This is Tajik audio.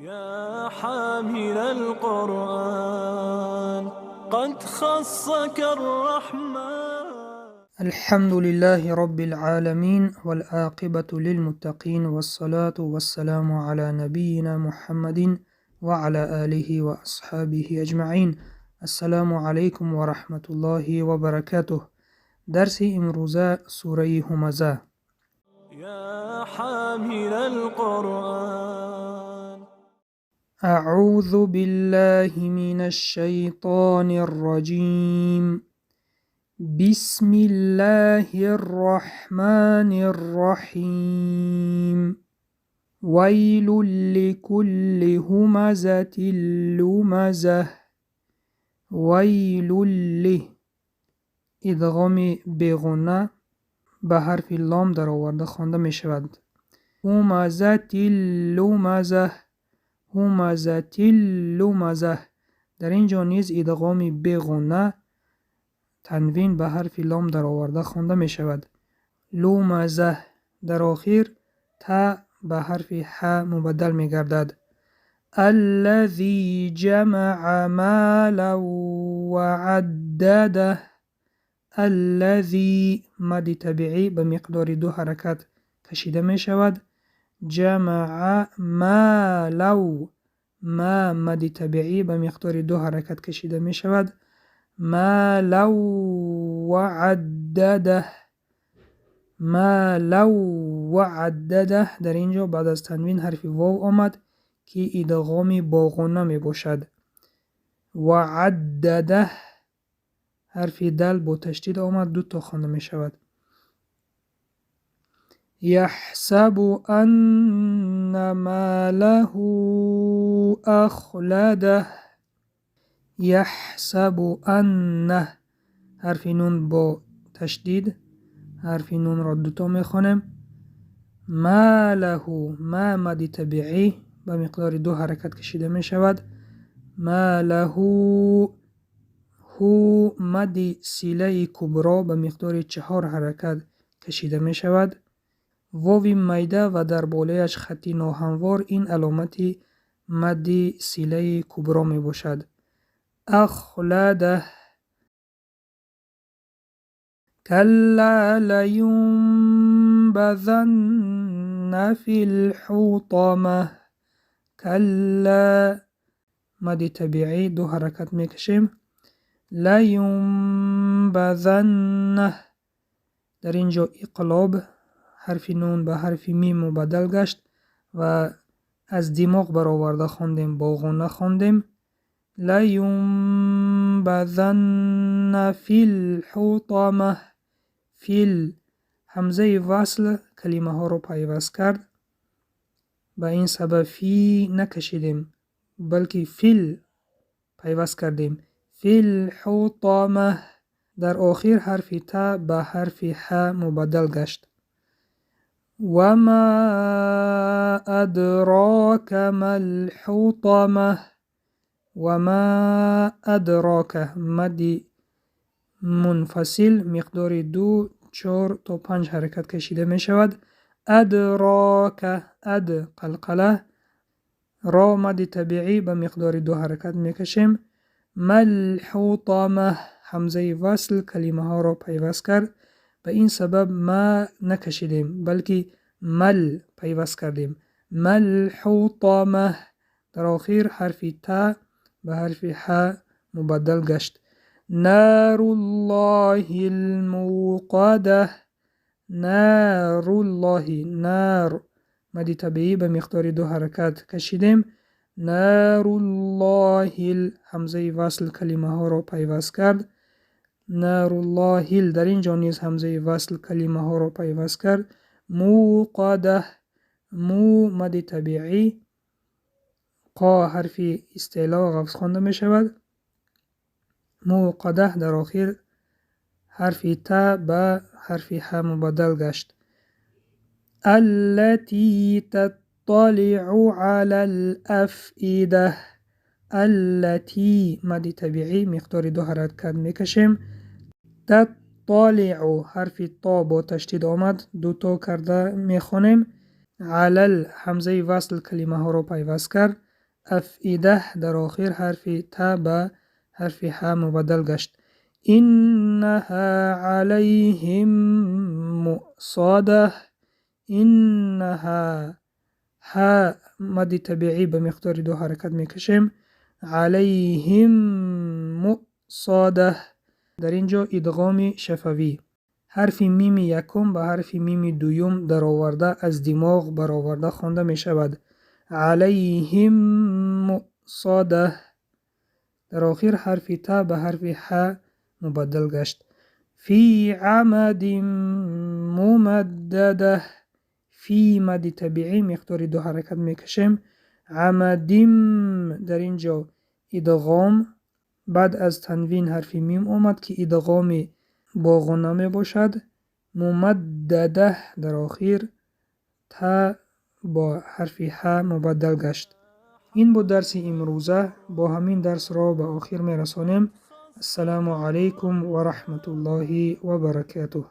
يا حامل القرآن قد خصك الرحمن. الحمد لله رب العالمين، والعاقبة للمتقين، والصلاة والسلام على نبينا محمد وعلى آله وأصحابه أجمعين. السلام عليكم ورحمة الله وبركاته. درس امروزه سوره همزه. يا حامل القرآن. أعوذ بالله من الشيطان الرجيم. بسم الله الرحمن الرحيم. ويل لكل همزة لمزة. ويل ل، ادغام بغنه به حرف لام در آورده خوانده می شود. همزة لمزة، همزة لمزة. در اینجا نیز ادغام بغنه تنوین به حرف لام در آورده خوانده می شود. لمزه. در آخر ت به حرف ح مبدل می گردد. الذي جمع مالا وعدده. الذي مد طبیعی به مقدار دو حرکت کشیده می شود. جمع مالا، ما مد طبیعی به مقدار دو حرکت کشیده می شود. مالا وعدده، مالا وعدده. در اینجا بعد از تنوین حرف واو آمد که ادغام با غنه می باشد. وعدده، حرف دال با تشدید آمد، دو تا خوانده می شود. یحسب ان ماله اخلده. یحسب ان، حرف نون با تشدید، حرف نون را دو تا می خوانیم. ماله، ما مد طبیعی به مقدار دو حرکت کشیده می شود. ماله، هو مد صله کبرا به مقدار 4 حرکت کشیده می شود. واو میده و در بالایش خطی ناهموار، این علامت مد صله کبرا می باشد. اخلده. کلا لینبذن فی الحطمه. کلا مد طبیعی دو حرکت می کشیم. لینبذن، در اینجا اقلاب، حرف نون به حرف میم مبدل گشت و از دماغ برآورده خواندیم، با غنه خواندیم. لینبذن فی الحطمه. فیل، همزه وصل کلمه ها رو پیوست کرد، به این سبب فی نکشیدیم بلکه فیل پیوست کردیم. فی الحطمه، در آخر حرف ت به حرف ح مبدل گشت. وما ادراک ما الحطمه. وما ادراک، مد منفصل مقدار 2، 4 تا 5 حرکت کشیده می شود. ادراک، اد قلقله، را مد طبیعی به مقدار 2 حرکت می کشیم. ملحوطمه، همزه وصل کلمه ها را پیوست کرد، به این سبب ما نکشیدیم بلکه مل پیوست کردیم. ملحوطمه، در آخر حرف ت به حرف ح مبدل گشت. نار الله الموقده. نار الله، نار مد طبیعی به مقدار 2 حرکت کشیدیم. نار الله، همزه وصل کلمه ها را پیوست کرد. نار الله، در اینجا نیز همزه وصل کلمه ها را پیوست کرد. موقده، مو مد طبیعی، قا حرف استعلا غفظ خوانده می شود. موقده، در آخر حرف ت به حرف ح مبدل گشت. التي تطلع على الأفئدة. التي مد طبیعی مقدار 2 حرکت میکشیم. تطلع، حرف تا با تشدید آمد، دو تا کرده میخوانیم. علل، همزه وصل کلمه ها رو پیوست کرد. Афида, дар охир ҳарфи та ба ҳарфи ҳа мубаддал гашт. Иннаҳа алайҳим муъсада. Иннаҳа, ҳа мадди табиӣ ба миқдори ду ҳаракат мекашем. Алайҳим муъсада. Дар ин ҷо идғоми шафавӣ. Ҳарфи мими якум ба ҳарфи мими дуюм дароварда, аз димоғ бароварда хонда мешавад. Алайҳим муъсада. Дар охир ҳарфи та ба ҳарфи ҳа мубаддал гашт. Фи амадин мумаддада. Фи мадди табиӣ, миқдори ду ҳаракат мекашем. Амадим, дар ин ҷо идғом. Баъд аз танвин ҳарфи мим омад, ки идғоми боғуна мебошад. Мумаддада, дар охир та бо ҳарфи ҳа мубаддал гашт. Ин буд дарси имрӯза. Бо ҳамин дарсро ба охир мерасонем. Ассалому алайкум ва раҳматуллоҳи ва баракатуҳ.